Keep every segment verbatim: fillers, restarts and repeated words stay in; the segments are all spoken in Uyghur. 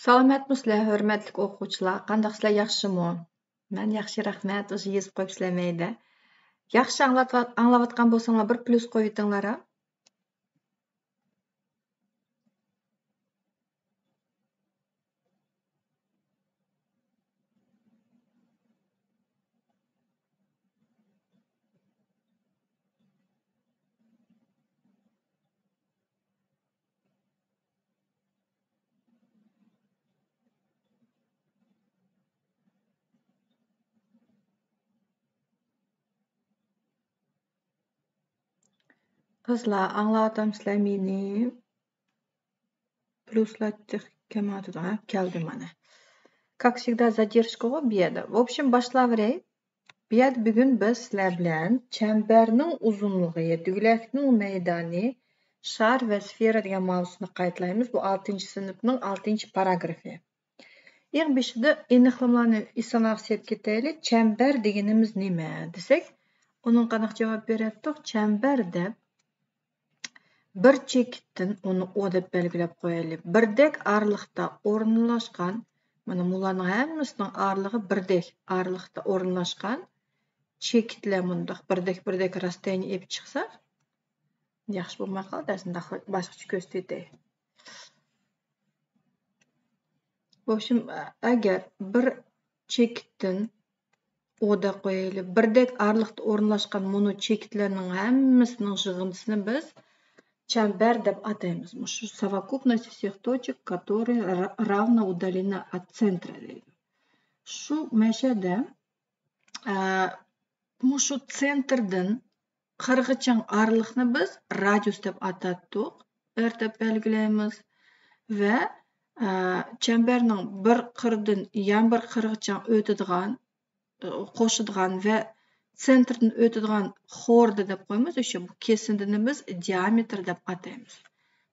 سالامەتمۇسىلەر، ھۆرمەتلىك ئوقۇغۇچىلار؟ قانداقسىلەر، ياخشىمۇ؟ مەن ياخشى، رەھمەت. ئۇژې يېزىپ قويۇپسىلەر مەيدە. ياخشى ئاڭلاتقان، ئاڭلاۋاتقان بولساڭلار، بىر پليۇس قويۇۋېتىڭلار، ھە؟ قىزلار، ئاڭلاۋاتامسىلەر مېنى؟ پليۇسلار تېخى كەلمەيۋاتىدۇ. ھە، كەلدى مانا. Как всегда, زادержكىغۇ بۇ يەردە. В общем، باشلاۋېرەي. بۇ يەردە بۈگۈن بىز سىلەر بىلەن چەمبەرنىڭ ئۇزۇنلۇقى، دۈگىلەكنىڭ مەيدانى، شار ۋە سفېرا دېگەن ماۋزۇنى قايتىلايمىز. بۇ ئالتىنچى سىنىپنىڭ ئالتىنچى پاراگرافى. ئەڭ بېشىدا ئېنىقلىمىلارنى ئېسىڭلارغا سېلىپ كېتەيلى. چەمبەر دېگىنىمىز نېمە دېسەك، ئۇنىڭغا قانداق جاۋاب بېرەتتۇق؟ چەمبەر دەپ بىر چېكىتتىن، ئۇنى ئو دەپ بەلگىلەپ قويايلى، بىردەك ئارىلىقتا ئورۇنلاشقان، مانا، مۇلارنىڭ ھەممىسىنىڭ ئارىلىقى بىردەك ئارىلىقتا ئورۇنلاشقان چېكىتلەر مۇنداق بىردەك، بىردەك راستاينى ئېلىپ چىقساق، ياخشى بولماي قالدى، ئەسلىدە باشقىچە كۆرسىتىۋېتەي. В общем، ئەگەر بىر چېكىتتىن، ئو دەپ قويايلى، بىردەك ئارىلىقتا ئورۇنلاشقان مۇنۇ چېكىتلەرنىڭ ھەممىسىنىڭ يىغىندىسىنى بىز چەمبەر دەپ ئاتايمىز. مۇشۇ совокупность всех точек, которые ра-, равно удалены от центра دەيدۇ. شۇ مەشەدە، ئە، مۇشۇ سېنتىردىن قىرغىچىڭ ئارىلىقنى بىز رادىيۇس دەپ ئاتاتتۇق، ئېر دەپ بەلگىلەيمىز. ۋە، ئە، چەمبەرنىڭ بىر قىرىدىن يەنە بىر قىرغىچىڭ ئۆتىدىغان، ئە، قوشىدىغان ۋە سېنتىردىن ئۆتىدىغان خوردا دەپ قويىمىز، ئۆشە بۇ كېسىندىنى بىز دىئامېتىر دەپ ئاتايمىز.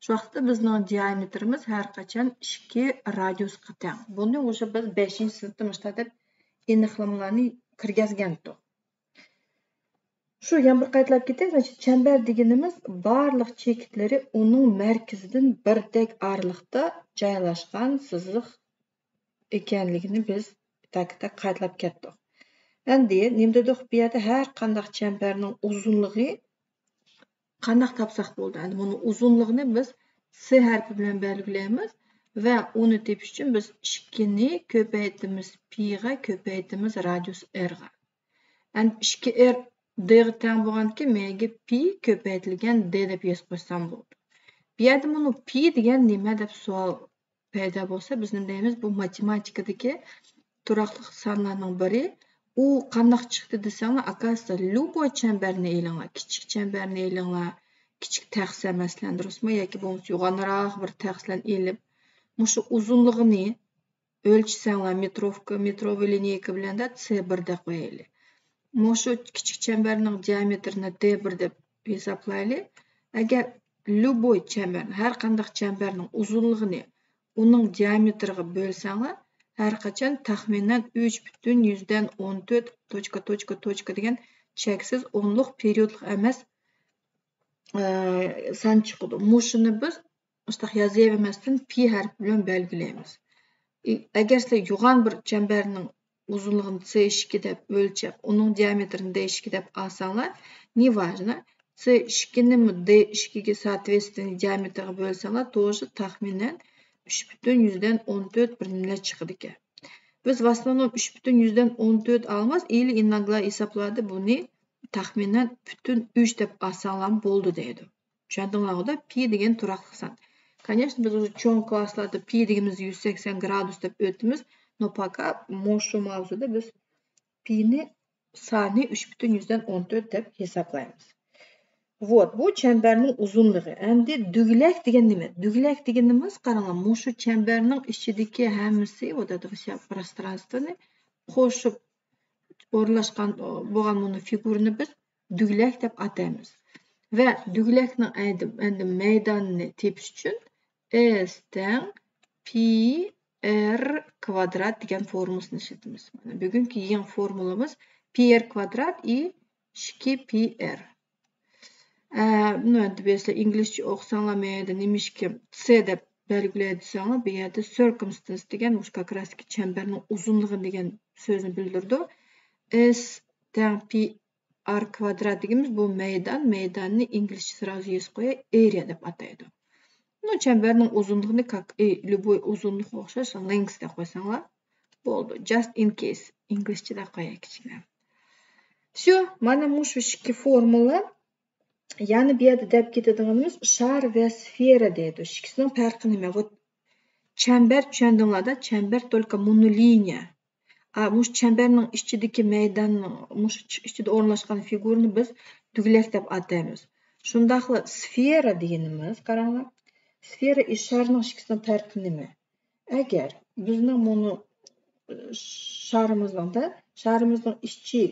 شۇ ۋاقىتتا بىزنىڭ دىئامېتىرىمىز ھەر قاچان ئىككى رادىيۇسقا تەڭ. بۇنى ئۇژې بىز بەشىنچى سىنىپتا مۇشۇنداق دەپ ئېنىقلىمىلارنى كىرگۈزگەنتۇق. شۇ يەنە بىر قايتىلاپ كېتەي. زناچېت، چەمبەر دېگىنىمىز بارلىق چېكىتلىرى ئۇنىڭ مەركىزىدىن بىردەك ئارىلىقتا جايلاشقان سىزىق ئىكەنلىكىنى بىز تەكىتلەپ قايتىلاپ كەتتۇق. ئەمدى نېمە دېدۇق؟ بۇ يەردە ھەر قانداق چەمبەرنىڭ ئۇزۇنلۇقى قانداق تاپساق بولىدۇ؟ ئەمدى بۇنىڭ ئۇزۇنلۇقىنى بىز سى ھەرپى بىلەن بەلگىلەيمىز ۋە ئۇنى تېپىش ئۈچۈن بىز ئىككىنى كۆپەيتىمىز پىغا، كۆپەيتىمىز رادىيۇس ئېرغا. ئەمدى ئىككى ئېر دېغا تەڭ بولغاندىكىن، مەيگە پى كۆپەيتىلگەن دې دەپ يېزىپ قويسام بولىدۇ. بۇ يەردە مۇنۇ پى دېگەن نېمە دەپ سوئال پەيدا بولسا، بىز نېمە دەيمىز؟ بۇ ماتېماتىكىدىكى تۇراقلىق سانلارنىڭ بىرى. ئۇ قانداق چىقتى دېسەڭلار، ئاكاسىدا ليۇبوي چەمبەرنى ئېلىڭلار، كىچىك چەمبەرنى ئېلىڭلار، كىچىك تەخسە مەسىلەن، دۇرۇسمۇ؟ ياكى بولمىسا يوغانراق بىر تەخسىلەرنى ئېلىپ، مۇشۇ ئۇزۇنلۇقىنى ئۆلچىسەڭلار، مېتروفكا، مېتروۋىي لىنىيكا بىلەن دە سى بىر دەپ قويايلى. مۇشۇ كىچىك چەمبەرنىڭ دىئامېتىرىنى دې بىر دەپ ھېسابلايلى. ئەگەر ليۇبوي چەمبەر، ھەر قانداق چەمبەرنىڭ ئۇزۇنلۇقىنى ئۇنىڭ دىئامېتىرىغا بۆلسەڭلار، ھەر قاچان تەخمىنەن ئۈچ پۈتۈن يۈزدىن ئون تۆت توچكا، توچكا، توچكا دېگەن چەكسىز ئونلۇق پېرىيودلۇق ئەمەس، ئە، سان چىقىدۇ. مۇشۇنى بىز مۇشۇنداق يازىۋەرمەستىن پى ھەرپى بىلەن بەلگىلەيمىز. ئى-، ئەگەر سىلەر يوغان بىر چەمبەرنىڭ ئۇزۇنلۇقىنى سى ئىككى دەپ ئۆلچەپ، ئۇنىڭ دىئامېتىرىنى دې ئىككى دەپ ئالساڭلار، не важно، سى ئىككىنىمۇ دې ئىككىگە соответственно دىئامېتىرغا بۆلسەڭلار، توشى تەخمىنەن ئۈچ پۈتۈن يۈزدىن ئون تۆت بىر نېمىلەر چىقىدىكەن. بىز в основном ئۈچ پۈتۈن يۈزدىن ئون تۆت ئالىمىز، ئىلى ئىناگلا ھېسابلاردا بۇنى تەخمىنەن پۈتۈن ئۈچ دەپ ئالساڭلارمۇ بولىدۇ دەيدۇ. چۈشەندىڭلارغۇ دە، پى دېگەن تۇراقلىق سان. كانېشنا، بىز ئۇ چوڭ كلاسلاردا پى دېگىنىمىزدە يۈز سەكسەن گرادۇس دەپ ئۆتىمىز، نو پاكا مۇشۇ ماۋزۇدا بىز پىنى سانى ئۈچ پۈتۈن يۈزدىن ئون تۆت دەپ ھېسابلايمىز. ۋوت، بۇ چەمبەرنىڭ ئۇزۇنلۇقى. ئەمدى دۈگىلەك دېگەن نېمە؟ دۈگىلەك دېگىنىمىز، قاراڭلار، مۇشۇ چەمبەرنىڭ ئىچىدىكى ھەممىسى، ۋوت ئېتى ۋسيا پروسترانستۋونى قوشۇپ ئورۇنلاشقان بولغان مۇنۇ فىگۇرىنى بىز دۈگىلەك دەپ ئاتايمىز. ۋە دۈگىلەكنىڭ ئەمدى، ئەمدى مەيدانىنى تېپىش ئۈچۈن ئېس تەڭ پى ئېر كۋادرات دېگەن فورمۇلىسىنى ئىشلىتىمىز. مانا بۈگۈنكى يېڭى فورمۇلىمىز پى ئېر كۋادرات ئى ئىككى پى ئېر. ئە، بۇنى ئەمدى بىلەسىلەر، ئىنگلىزچە ئوقۇساڭلار مەيدە نېمىشكى سى دەپ بەلگىلەي دېسەڭلار، بۇ يەردە circumstance دېگەن مۇشۇ как раз-كى چەمبەرنىڭ ئۇزۇنلۇقى دېگەن سۆزنى بىلدۈرىدۇ. S تەڭ pi r kvadrat دېگىنىمىز بۇ مەيدان، مەيداننى ئىنگلىزچە سرازۇ يېزىپ قوياي، area دەپ ئاتايدۇ. بۇ چەمبەرنىڭ ئۇزۇنلۇقىنى как и любой ئۇزۇنلۇققا ئوخشاش length دەپ قويساڭلار بولىدۇ. Just in case ئىنگلىزچە دەپ قوياي كىچىككىنە. شۇ، مانا مۇشۇ ئىككى فورمۇلا. يەنى بۇ يەردە دەپ كېتىدىغىنىمىز شار ۋە سفېرا دەيدۇ. ئىككىسىنىڭ پەرقى نېمە؟ Вот چەمبەر چۈشەندىڭلار-دە، چەمبەر только مونولىنىيە. ئا، مۇشۇ چەمبەرنىڭ ئىچىدىكى مەيداننىڭ، مۇشۇ چ-، ئىچىدە ئورۇنلاشقان فىگۇرىنى بىز دۈگىلەك دەپ ئاتايمىز. شۇنداقلا سفېرا دېگىنىمىز، قاراڭلار، سفېرا ئى شارنىڭ ئىككىسىنىڭ پەرقى نېمە؟ ئەگەر بىزنىڭ مۇنۇ، ئى، شارىمىزنىڭ-دە، شارىمىزنىڭ ئىچى،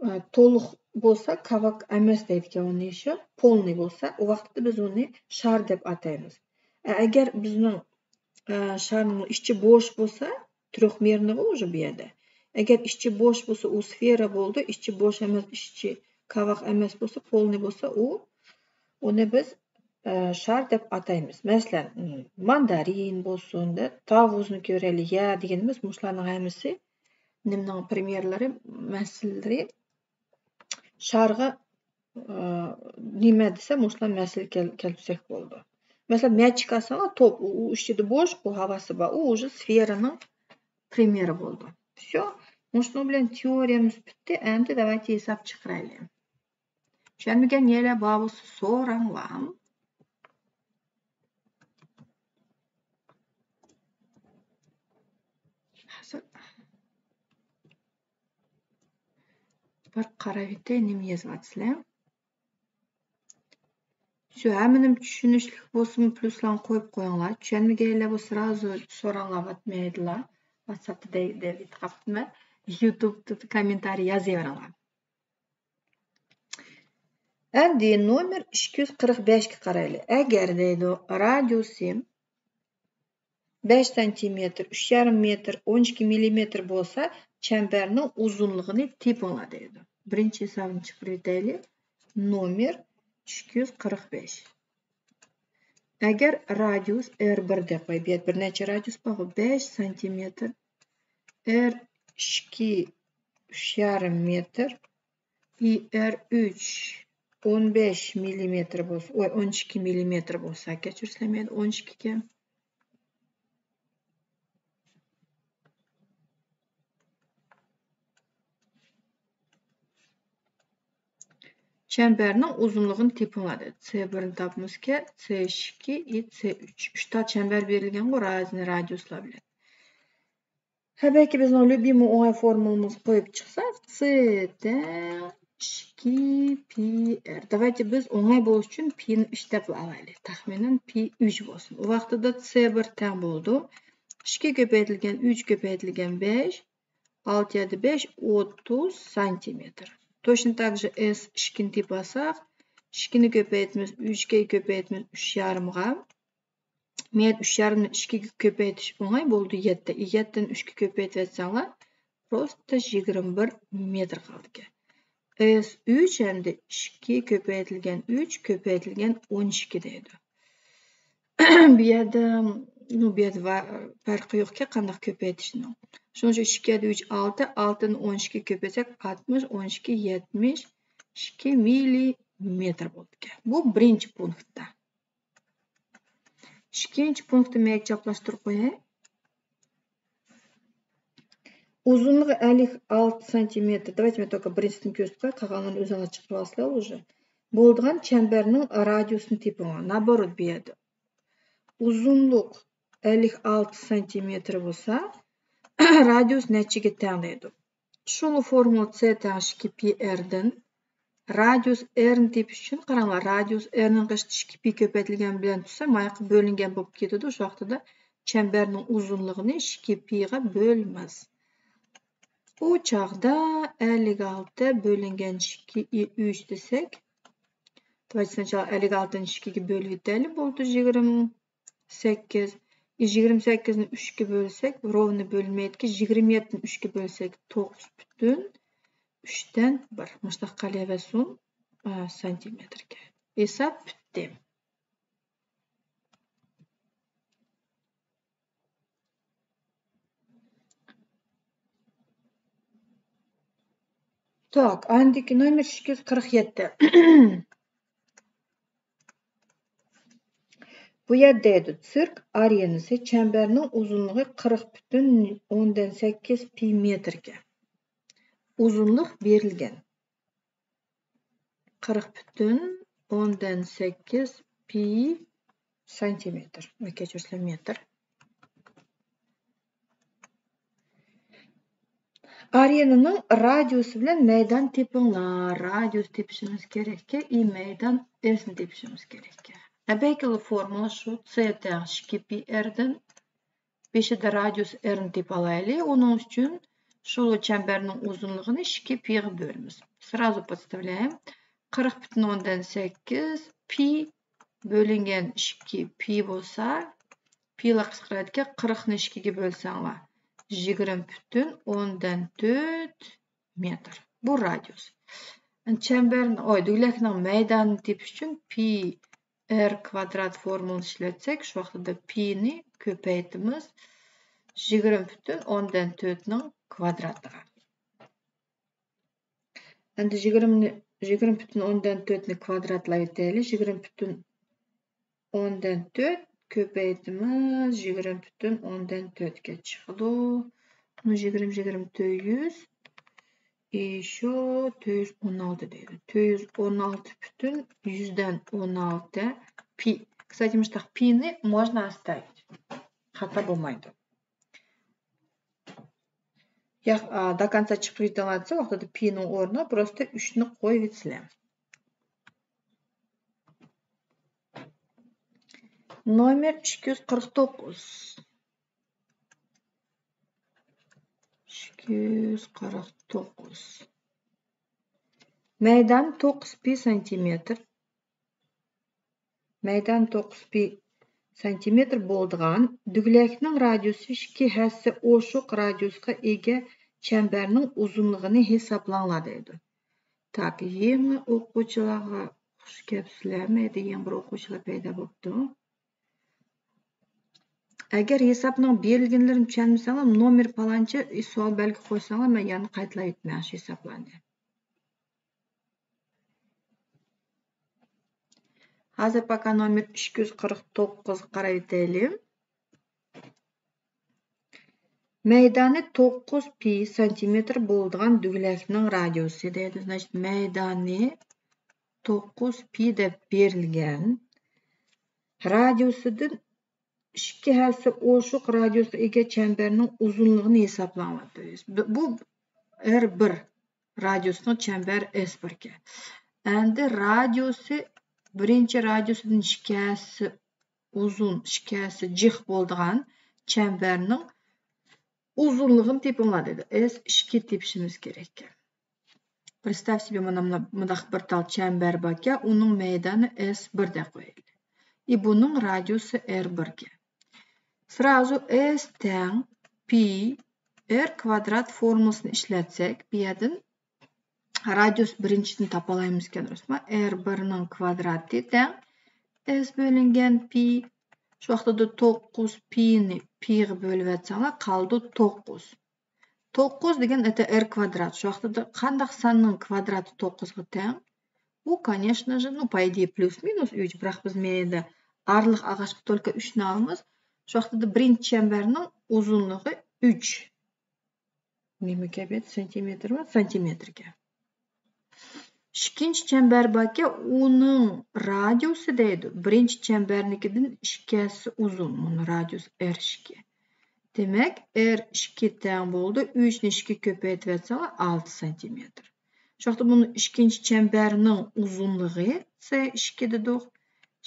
ئى، تولۇق بولسا، كاۋاك ئەمەس دەيدىكەن ئۇنى شۇ، پولنىي بولسا، ئۇ ۋاقىتتا بىز ئۇنى شار دەپ ئاتايمىز. ئە، ئەگەر بىزنىڭ، ئە، شارنىڭ ئىچى بوش بولسا، تريوخمېرنىيغۇ ئۇژې بۇ يەردە. ئەگەر ئىچى بوش بولسا، ئۇ سفېرا بولىدۇ، ئىچى بوش ئەمەس، ئىچى كاۋاك ئەمەس بولسا، پولنىي بولسا، ئۇ، ئۇنى بىز، ئە، شار دەپ ئاتايمىز. مەسىلەن، م، ماندارىن بولسۇن، دە، تاۋۇزنى كۆرەيلى، يە دېگىنىمىز مۇشۇلارنىڭ ھەممىسى نېمىنىڭ پىرىمېرلىرى، مەسىلىلىرى. شارغا، ئى، نېمە دېسە، مۇشۇلار مەسىلە كەل-، كەلتۈرسەك بولىدۇ. مەسىلەن، مەچىك ئالساڭلار، توپ، ئۇ، ئۇ ئىچىدە بوش، ئۇ ھاۋاسى بار، ئۇ ئۇژې سفېرانىڭ پىرىمېرى بولىدۇ. Всё. مۇشۇنىڭ بىلەن تېئورىيەمىز پۈتتى. ئەمدى давайте ھېساب چىقىرايلى. چۈشەنمىگەن يەرلەر بار بولسا سوراڭلار. ھازىر. بىر قاراۋېتەي، نېمە يېزىۋاتىسىلەر؟ شۇ ھەممىنىمۇ چۈشىنىشلىك بولسىمۇ، پلۇسلارنى قويۇپ قويۇڭلار. چۈشەنمىگەنلەر بولسا، سرازۇ سوراڭلار، ۋاتمايدىلا. ۋاتساپتا دەي-، دەپ قاپتىمەن. يۇتۇبتا كوممېنتارىي يازىۋېرىڭلار. ئەمدى نومېر ئىككى يۈز قىرىق بەشكە قارايلى. ئەگەر دەيدۇ، رادىيۇسى بەش سانتىمېتىر، ئۈچ يېرىم مېتىر، ئون ئىككى مىللىمېتىر بولسا، چەمبەرنىڭ ئۇزۇنلۇقىنى تېپىڭلار دەيدۇ. بىرىنچى ھېسابىنى چىقىرىۋېتەيلى. نومېر ئىككى يۈز قىرىق بەش. ئەگەر رادىيۇس ئېر بىر دەپ قوياي، بۇ يەردە بىر نەچچە رادىيۇس بار، بەش سانتىمېتىر، ئېر ئىككى، ئۈچ يېرىم مېتىر، ئى ئېر ئۈچ ئون بەش مىللىمېتىر بولسا، ئوي، ئون ئىككى مىللىمېتىر بولسا، كەچۈرسىلەر مېنى، ئون ئىككىكەن. چەمبەرنىڭ ئۇزۇنلۇقىنى تېپىڭلار دېدى. سى بىرنى تاپىمىزكەن، سى ئىككى، ئى سى ئۈچ. ئۈچ تال چەمبەر بېرىلگەنغۇ، رازىنى رادىيۇسلار بىلەن. ھە، بەلكى بىزنىڭ لۈبىمۇ ئوڭاي فورمۇلىمىزنى قويۇپ چىقساق، سى تەڭ ئىككى پى ئېر. داۋايتى بىز ئوڭاي بولۇش ئۈچۈن پىنى ئۈچ دەپلا ئالايلى. تەخمىنەن پى ئۈچ بولسۇن. ئۇ ۋاقتىدا سى بىر تەڭ بولىدۇ. ئىككى كۆپەيتىلگەن ئۈچ كۆپەيتىلگەن بەش، ئالتە يەردە بەش، ئوتتۇز سانتىمېتىر. توشنا تاك جى ئېس ئىككىنى تېپىۋالساق، ئىككىنى كۆپەيتىمىز ئۈچكە، كۆپەيتىمىز ئۈچ يېرىمغا. مەيەر ئۈچ يېرىمنى ئىككىگە كۆپەيتىش ئوڭاي بولدى، يەتتە. يەتتىنى ئۈچكە كۆپەيتىۋەتسەڭلار، پروستا يىگىرمە بىر مېتىر قالىدىكەن. ئېس ئۈچ ئەمدى ئىككى كۆپەيتىلگەن ئۈچ كۆپەيتىلگەن ئون ئىككى دەيدۇ. بۇ يەردە، نو، بۇ يەردە ۋا-، پەرقى يوقكەن قانداق كۆپەيتىشنىڭ. شۇنىڭ ئۈچۈن ئىككى يەردە ئۈچ ئالتە، ئالتىنى ئون ئىككىگە كۆپەيتسەك، ئاتمىش، ئون ئىككى، يەتمىش ئىككى مىللىمېتىر بولىدىكەن. بۇ بىرىنچى پونكىتتا. ئىككىنچى پونكىتنى مەيەگە چاپلاشتۇرۇپ قوياي. ئۇزۇنلۇقى ئەللىك ئالتە سانتىمېتىر. داۋايتى مەن توكا بىرىنچىسىنى كۆرسىتىپ قوياي، قالغانلىرىنى ئۆزۈڭلار چىقىرىۋالىسىلەر ئۇژې. بولىدىغان چەمبەرنىڭ رادىيۇسىنى تېپىڭلار. نابوروت بۇ يەردە. ئۇزۇنلۇق ئەللىك ئالتە سانتىمېتىر بولسا، رادىيۇس نەچچىگە تەڭ دەيدۇ. شۇلا فورمۇلا سى تەڭ ئىككى پى ئېردىن رادىيۇس ئېرنى تېپىش ئۈچۈن قاراڭلار، رادىيۇس ئېرنىڭ قېشىدا ئىككى پى كۆپەيتىلگەن بىلەن تۇرسا، ماياققا بۆلۈنگەن بولۇپ كېتىدۇ. شۇ ۋاقتىدا چەمبەرنىڭ ئۇزۇنلۇقىنى ئىككى پىغا بۆلىمىز. ئۇ چاغدا ئەللىك ئالتە بۆلۈنگەن ئىككى ئى ئۈچ دېسەك، داۋايتى سناچالا ئەللىك ئالتىنى ئىككىگە بۆلۈۋېتەيلى، بولدى يىگىرمە سەككىز. يىگىرمە سەككىزنى ئۈچكە بۆلسەك، روۋنى بۆلمەيدىكەن، يىگىرمە يەتتىنى ئۈچكە بۆلسەك، توققۇز پۈتۈن ئۈچتىن بىر. مۇشۇنداق قېلىۋەرسۇن، ئا، سانتىمېتىرگە. ھېساب پۈتتى. Так، ئاندىكى نومېر ئىككى يۈز قىرىق يەتتە. بۇ يەردە دەيدۇ، سىرك ئارېنىسى چەمبەرنىڭ ئۇزۇنلۇقى قىرىق پۈتۈن ئوندىن سەككىز پى مېتىركەن. ئۇزۇنلۇق بېرىلگەن. قىرىق پۈتۈن ئوندىن سەككىز پى سانتىمېتىر. ۋە كەچۈرسىلەر، مېتىر. ئارېنىنىڭ رادىيۇسى بىلەن مەيدان تېپىڭلار. رادىيۇس تېپىشىمىز كېرەككەن، ئى مەيدان ئېسنى تېپىشىمىز كېرەككەن. ئەبەكىلا فورمۇلا شۇ، سى تەڭ ئىككى پى ئېردىن بېشىدا رادىيۇس ئېرنى تېپىۋالايلى. ئۇنىڭ ئۈچۈن شۇ چەمبەرنىڭ ئۇزۇنلۇقىنى ئىككى پىغا بۆلىمىز. سرازۇ پودستاۋلايمىز. قىرىق پۈتۈن ئوندىن سەككىز پى بۆلۈنگەن ئىككى پى بولسا، پىلار قىسقىرايدىكەن، قىرىقنى ئىككىگە بۆلسەڭلار، يىگىرمە پۈتۈن ئوندىن تۆت مېتىر. بۇ رادىيۇس. چەمبەرنى، ئوي، دۈگلەكنىڭ مەيدانىنى تېپىش ئۈچۈن پى ئېر كۋادرات فورمۇلىنى ئىشلەتسەك، شۇ ۋاقتىدا پىنى كۆپەيتىمىز يىگىرمە پۈتۈن ئوندىن تۆتنىڭ كۋادراتىغا. ئەمدى يىگىرمىنى، يىگىرمە پۈتۈن ئوندىن تۆتنى كۋادراتلاۋېتەيلى. يىگىرمە پۈتۈن ئوندىن تۆت كۆپەيتىمىز يىگىرمە پۈتۈن ئوندىن تۆتكە چىقىدۇ. بۇنى يىگىرمە، يىگىرمە تۆت يۈز، ئىشۇ تۆت يۈز ئون ئالتە دەيدۇ. تۆت يۈز ئون ئالتە پۈتۈن يۈزدىن ئون ئالتە پى. كىستاتى، مۇشتاق پىنى مونو ئاستايت. خاتا بولمايدۇ. ياق، ئا، دو كونسا چىقىرىۋېتىڭلار دېسە، ۋاقتىدا پىنىڭ ئورنىغا پروستو ئۈچنى قويۇۋېتىسىلەر. نومېر ئىككى يۈز قىرىق توققۇز. ئىككى يۈز قىرىق توققۇز. مەيدان توققۇز پى سانتىمېتىر. مەيدان توققۇز پى سانتىمېتىر بولىدىغان دۈگلەكنىڭ رادىيۇسى ئىككى ھەسسە ئوشۇق رادىيۇسقا ئىگە چەمبەرنىڭ ئۇزۇنلۇقىنى ھېسابلاڭلار دەيدۇ. تاك، يېڭى ئوقۇغۇچىلارغا خۇش كەپسىلەر، مەيدە يېڭى بىر ئوقۇغۇچىلار پەيدا بوپتۇ. ئەگەر ھېسابنىڭ بېرىلگەنلىرىنى چۈشەنمىسەڭلار، نومېر پالانچە، سوئال بەلگە قويساڭلار، مەن يەنە قايتىلاپ ئۆتىمەن شۇ ھېسابلارنى. ھازىر پاكا نومېر ئىككى يۈز قىرىق توققۇزغا قاراۋېتەيلى. مەيدانى توققۇز پى سانتىمېتىر بولىدىغان دۈگلەكنىڭ رادىيۇسى دەيدۇ. زناچېت، مەيدانى توققۇز پى دەپ بېرىلگەن. رادىيۇسىدىن ئىككى ھەسسە ئوشۇق رادىيۇسقا ئىگە چەمبەرنىڭ ئۇزۇنلۇقىنى ھېسابلاڭلار. بۇ، بۇ ئېر بىر رادىيۇسنىڭ چەمبەر ئېس بىركەن. ئەمدى رادىيۇسى بىرىنچى رادىيۇسىدىن ئىككى ھەسسە ئۇزۇن، ئىككى ھەسسە جىق بولىدىغان چەمبەرنىڭ ئۇزۇنلۇقىنى تېپىڭلار دېدى. ئېس ئىككى تېپىشىمىز كېرەككەن. پرېستاف سېبى، مانا مۇنداق بىر تال چەمبەر باركەن، ئۇنىڭ مەيدانى ئېس بىر دەپ قويايلى. ئى، بۇنىڭ رادىيۇسى ئېر بىركەن. سرازۇ ئېس تەڭ پى ئېر كۋادرات فورمۇلىسىنى ئىشلەتسەك، بۇ يەردىن رادىيۇس بىرىنچىدىن تاپالايمىزكەن، رەسمەن ئېر بىرنىڭ كۋادراتى تەڭ ئېس بۆلۈنگەن پى. شۇ ۋاقتىدا توققۇز پىنى پىغا بۆلۈۋەتسەڭلار، قالىدۇ توققۇز. توققۇز دېگەن ئەتە ئېر كۋادرات. شۇ ۋاقتىدا قانداق ساننىڭ كۋادراتى توققۇزغا تەڭ؟ بۇ، конечно же، ну, по идее, плюс-минус ئۈچ، بىراق بىز مەيدە ئارىلىق ئالغاچقا только ئۈچنى ئالىمىز. شۇ ۋاقتىدا بىرىنچى چەمبەرنىڭ ئۇزۇنلۇقى ئۈچ. نېمە كەبىيەت؟ سانتىمېتىرمۇ؟ سانتىمېتىركەن. ئىككىنچى چەمبەر باركەن، ئۇنىڭ رادىيۇسى دەيدۇ. بىرىنچى چەمبەرنىڭكىدىن ئىككى ھەسسە ئۇزۇن. مۇنىڭ رادىيۇسى ئېر ئىككى. دېمەك، ئېر ئىككى تەڭ بولىدۇ. ئۈچنى ئىككىگە كۆپەيتىۋەتسەڭلار، ئالتە سانتىمېتىر. شۇ ۋاقىتتا بۇنى ئىككىنچى چەمبەرنىڭ ئۇزۇنلۇقى سى ئىككى دېدۇق.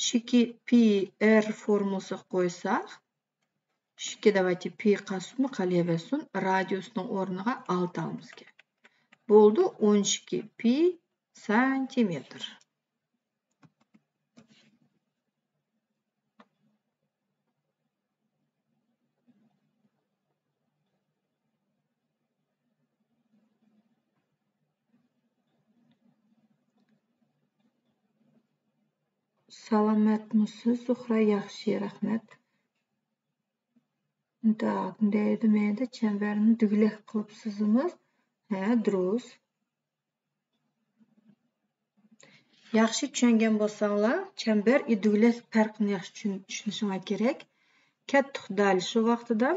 ئىككى پى ئېر فورمۇلىسىغا قويساق، ئىككى دەۋەتى پى قالسۇنمۇ قېلىۋەرسۇن، رادىيۇسنىڭ ئورنىغا ئالتە ئالىمىزكەن. بولدى ئون ئىككى پى سانتىمېتىر. سالامەتمۇسىز، زۇھرا؟ ياخشى، رەھمەت. داك، دەيدۇ، مەيدە چەمبەرنى دۈگلەك قىلىپ سىزىمىز. ھە، دۇرۇس. ياخشى چۈشەنگەن بولساڭلار، چەمبەر ئىدۈگلەس پەرقىنى ياخشى چۈشىنىشىڭلار كېرەك. كەتتۇق دالى شۇ ۋاقتىدا.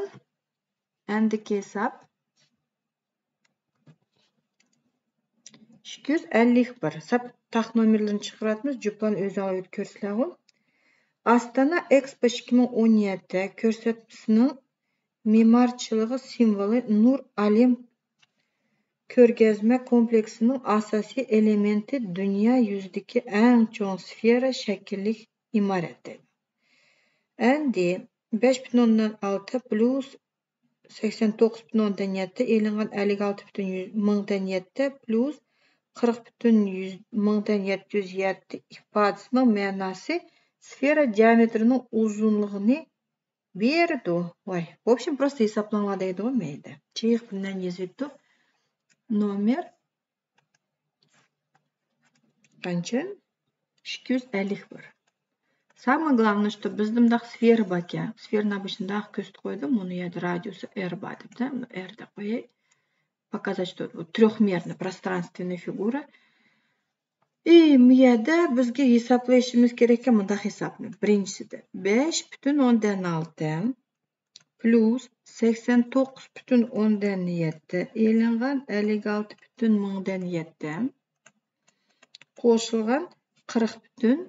ئەندىكى ھېساب. ئىككى يۈز ئەللىك بىر. سەپ تاق نومېرلىرىنى چىقىرىۋاتىمىز. جۈپلارنى ئۆزۈڭلار كۆرسىلەرغۇ. ئاستانا ئېكسپو ئىككى مىڭ ئون يەتتە كۆرسەتمىسىنىڭ مېمارچىلىقى سىمۋولى نۇر ئالەم كۆرگەزمە كومپلېكسىنىڭ ئاساسىي ئېلېمېنتى دۇنيا يۈزىدىكى ئەڭ چوڭ سفېرا شەكىللىك ئىمارەت. ئەندى بەش پۈتۈن ئوندىن ئالتە پلۇس سەكسەن توققۇز پۈتۈن ئوندىن يەتتە ئېلىنغان ئەللىك ئالتە پۈتۈن مىڭدىن يەتتە پلۇس قىرىق پۈتۈن مىڭدىن يەتتە يۈز يەتتە ئىپادىسىنىڭ مەناسى سفېرا دىئامېتىرىنىڭ ئۇزۇنلۇقىنى بېرىدۇ. ۋاي، ۋوبشېم، پروستو ھېسابلاڭلار دەيدىغۇ مەيدە. چىيىق بىلەن يېزىۋېتىپ، نومېر قانچە؟ ئىككى يۈز ئەللىك بىر. سامى گلامنى شۇ، بىزدە مۇنداق سفېرا باركەن. سفېرىنى بۇ شۇنداق كۆرسىتىپ قويدۇم. مۇنۇ يەردە رادىيۇسى ئېر بار دەپتە. مۇنى ئېر دەپ قوياي. Показать тут. بۇ трёхмерный пространственный фигура. ئى، بۇ يەردە بىزگە ھېسابلىشىمىز كېرەككەن مۇنداق ھېسابنى. بىرىنچىسىدە، بەش پۈتۈن ئوندىن ئالتە پلۇس سەكسەن توققۇز پۈتۈن ئوندىن يەتتە ئېلىنغان ئەللىك ئالتە پۈتۈن مىڭدىن يەتتە قوشۇلغان قىرىق پۈتۈن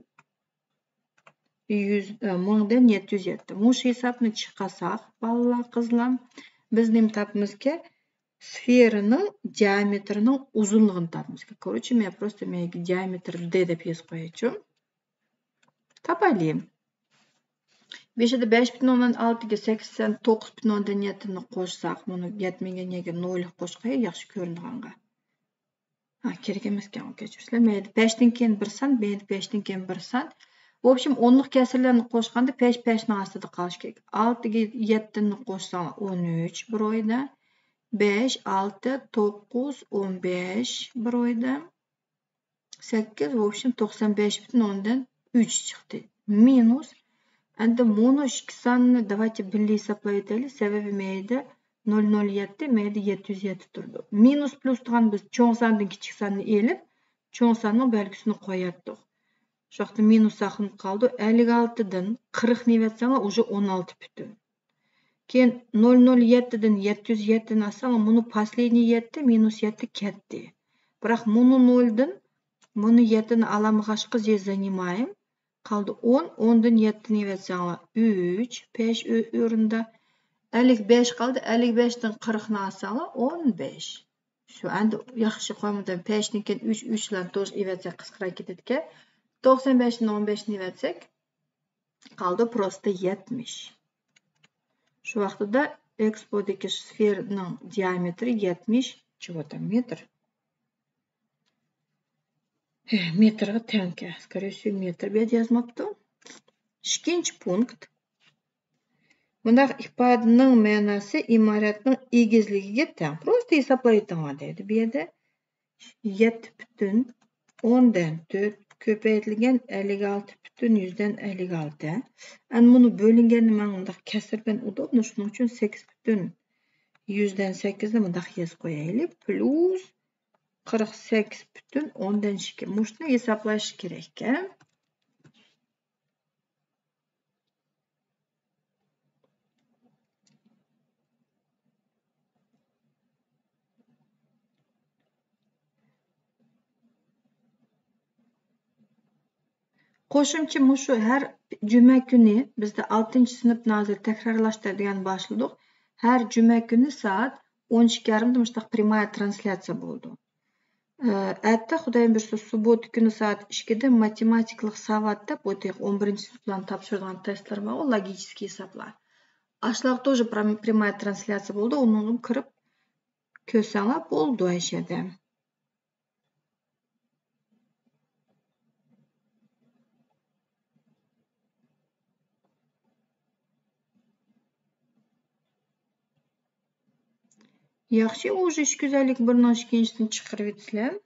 يۈز، ئە، مىڭدىن يەتتە يۈز يەتتە. مۇشۇ ھېسابنى چىقارساق، بالىلار، قىزلار، بىز نېمە تاپىمىزكى؟ سفېرىنىڭ دىئامېتىرىنىڭ ئۇزۇنلۇقىنى تاپىمىزكى. كوروچې، مەن پروستو مەيگە دىئامېتىر دې دەپ يېزىپ قويايچۇ. تاپايلى. بېشىدا بەش پۈتۈن ئوندىن ئالتىگە سەكسەن توققۇز پۈتۈن ئوندىن يەتتىنى قوشساق، مۇنى يەتمىگەن يەرگە نول قوشقاي، ياخشى كۆرۈنىدىغانغا. ھا، كېرەك ئەمەسكەن، كەچۈرسىلەر. مەيلى، بەشتىن كېيىن بىر سان، مەيلى، بەشتىن كېيىن بىر سان. ۋوبشېم، ئونلۇق كەسىرلەرنى قوشقاندا بەش بەشنىڭ ئاستىدا قالىشى كېرەك. ئالتىگە يەتتىنى قوشساڭلار، ئون ئۈچ بىر ئويدا. بەش، ئالتە، توققۇز، ئون بەش بىر ئويدا. سەككىز، ۋوبشېم، توقسان بەش پۈتۈن ئوندىن ئۈچ چىقتى. مىنۇس. ئەمدى مۇنۇ ئىككى ساننى давайте بىللە ھېسابلاۋېتەيلى. سەۋەبى مەيدە نول نول يەتتە، مەيدە يەتتە يۈز يەتتە تۇرىدۇ. مىنۇس پلۇس تۇرغان بىز چوڭ ساندىن كىچىك ساننى ئېلىپ، چوڭ ساننىڭ بەلگىسىنى قوياتتۇق. شۇ ۋاقىتتا مىنۇس ساقلىنىپ قالىدۇ. ئەللىك ئالتىدىن قىرىقنى ئەۋەتسەڭلار، ئۇژې ئون ئالتە پۈتۈن. كېيىن نول نول يەتتىدىن يەتتە يۈز يەتتىنى ئالساڭلار، مۇنۇ последний يەتتە مىنۇس يەتتە كەتتى. بىراق مۇنۇ نولدىن مۇنۇ يەتتىنى ئالالمىغاچقا، زې زانىمايىم. قالدى ئون، ئوندىن يەتتىنى ئەۋەتسەڭلار، ئۈچ، بەش ئۆ-، ئورنىدا. ئەللىك بەش قالدى، ئەللىك بەشتىن قىرىقنى ئالساڭلار، ئون بەش. شۇ، ئەمدى ياخشى قويمىدىم. بەشتىن كېيىن ئۈچ، ئۈچ بىلەن توش ئەۋەتسەك قىسقىراپ كېتىدىكەن. توقسان بەشتىن ئون بەشنى ئەۋەتسەك، قالدى پروستو يەتمىش. شۇ ۋاقتىدا ئېكسپودىكى سفېرنىڭ دىئامېتىرى يەتمىش چىۋوتا مېتىر. ھە، مېتىرغا تەڭكەن. Скорее всего، مېتىر بۇ يەردە يازماپتۇ. ئىككىنچى پونكىت. مۇنداق ئىپادىنىڭ مەناسى ئىمارەتنىڭ ئېگىزلىكىگە تەڭ. پروستو ھېسابلاۋېتىڭلار دەيدۇ بۇ يەردە. يەتتە پۈتۈن ئوندىن تۆت كۆپەيتىلگەن ئەللىك ئالتە پۈتۈن يۈزدىن ئەللىك ئالتە. ئەنە مۇنۇ بۆلۈنگەننى ماڭا مۇنداق كەسىر بىلەن ئۇدۇبنو، شۇنىڭ ئۈچۈن سەككىز پۈتۈن يۈزدىن سەككىزنى مۇنداق يېزىپ قويايلى. پلۇس قىرىق سەككىز پۈتۈن ئوندىن ئىككى. مۇشۇنى ھېسابلاش كېرەككەن. قوشۇمچە مۇشۇ ھەر جۈمە كۈنى، بىزدە ئالتىنچى سىنىپنى ھازىر تەكرارلاشتۇر دېگەن باشلىدۇق. ھەر جۈمە كۈنى سائەت ئون ئىككى يېرىمدا مۇشۇنداق پرямايا ترانسلياتسىيە بولىدۇ. ئەتە خۇدايىم بۇيرۇسا سۇبوتا كۈنى سائەت ئىككىدە ماتېماتىكىلىق ساۋات دەپ ئوتۇيۇق ئون بىرىنچى سىنىپلارنى تاپشۇرىدىغان تېستلار بار، ئۇ لوگىكىسكىي ھېسابلار. ئاشۇلارغا توژې پرام-، پرامايا ترانسلياتسىيە بولىدۇ، ئۇنىڭغا كىرىپ كۆرسەڭلار بولىدۇ ئەشەدە. ياخشى، ئۇژې ئۈچ يۈز ئەللىك بىرنىڭ ئىككىنچىسىنى چىقىرىۋېتىسىلەر.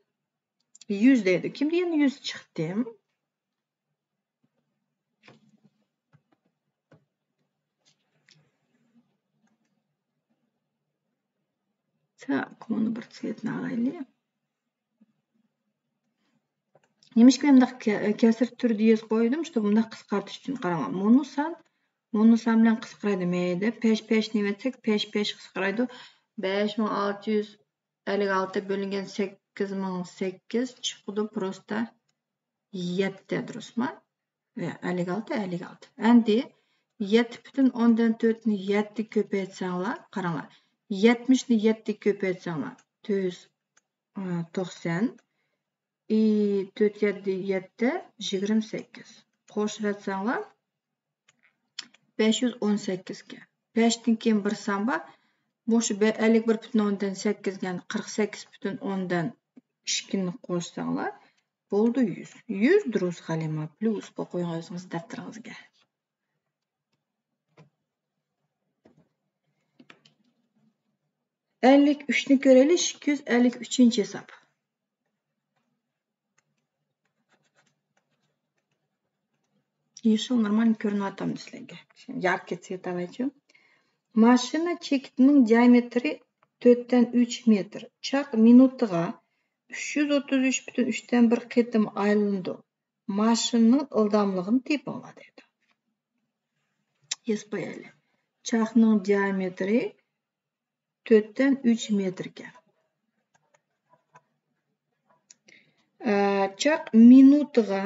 يۈز دەيدۇ. كىمدە يەنە يۈز چىقتى؟ Так، مۇنى بىر цветный ئالايلى. نېمىشقا مەن مۇنداق كە-، كەسىر تۈرىدە يېزىپ قويدۇم؟ شۇ مۇنداق قىسقارتىش ئۈچۈن. قاراڭلار، مۇنۇ سان، مۇنۇ سان بىلەن قىسقىرايدۇ. مەيلى، پەش پەش نېمە ئەتسەك، پەش پەش قىسقىرايدۇ. بەش مىڭ ئالتە يۈز ئەللىك ئالتە بۆلۈنگەن سەككىز مىڭ سەككىز چىقىدۇ، پروستا يەتتە، دۇرۇسمۇ؟ ۋە ئەللىك ئالتە، ئەللىك ئالتە. ئەمدى يەتتە پۈتۈن ئوندىن تۆتنى يەتتە كۆپەيتسەڭلار، قاراڭلار. يەتمىشنى يەتتە كۆپەيتسەڭلار، تۆت يۈز توقسان. ئى، تۆت يەتتە يەتتە، يىگىرمە سەككىز. قوشۇۋەتسەڭلار، بەش يۈز ئون سەككىز ئىكەن. بەشتىن كېيىن بىر سان بار. مۇشۇ بە-، ئەللىك بىر پۈتۈن ئوندىن سەككىزگە، يەنى قىرىق سەككىز پۈتۈن ئوندىن ئىككىنى قوشساڭلار، بولدى يۈز. يۈز دۇرۇس غەلىمە، پليۇس قويۇپ قويۇڭ ئۆزىڭىز دەپتىرىڭىزگە. ئەللىك ئۈچنى كۆرەيلى، ئىككى يۈز ئەللىك ئۈچىنچى ھېساب. يېشىل نورمال كۆرۈنۈۋاتامدۇ سىلەرگە؟ ياركىت سۋېتовايچۇ. ماشىنا چېكىتىنىڭ دىئامېتىرى تۆتتىن ئۈچ مېتىر. چاق مىنۇتىغا ئۈچ يۈز ئوتتۇز ئۈچ پۈتۈن ئۈچتىن بىر قېتىم ئايلىنىدۇ. ماشىنىنىڭ ئىلداملىقىنى تېپىڭلار دەيدۇ. يېزىپ قويايلى. چاقنىڭ دىئامېتىرى تۆتتىن ئۈچ مېتىركەن. ئە، چاق مىنۇتىغا،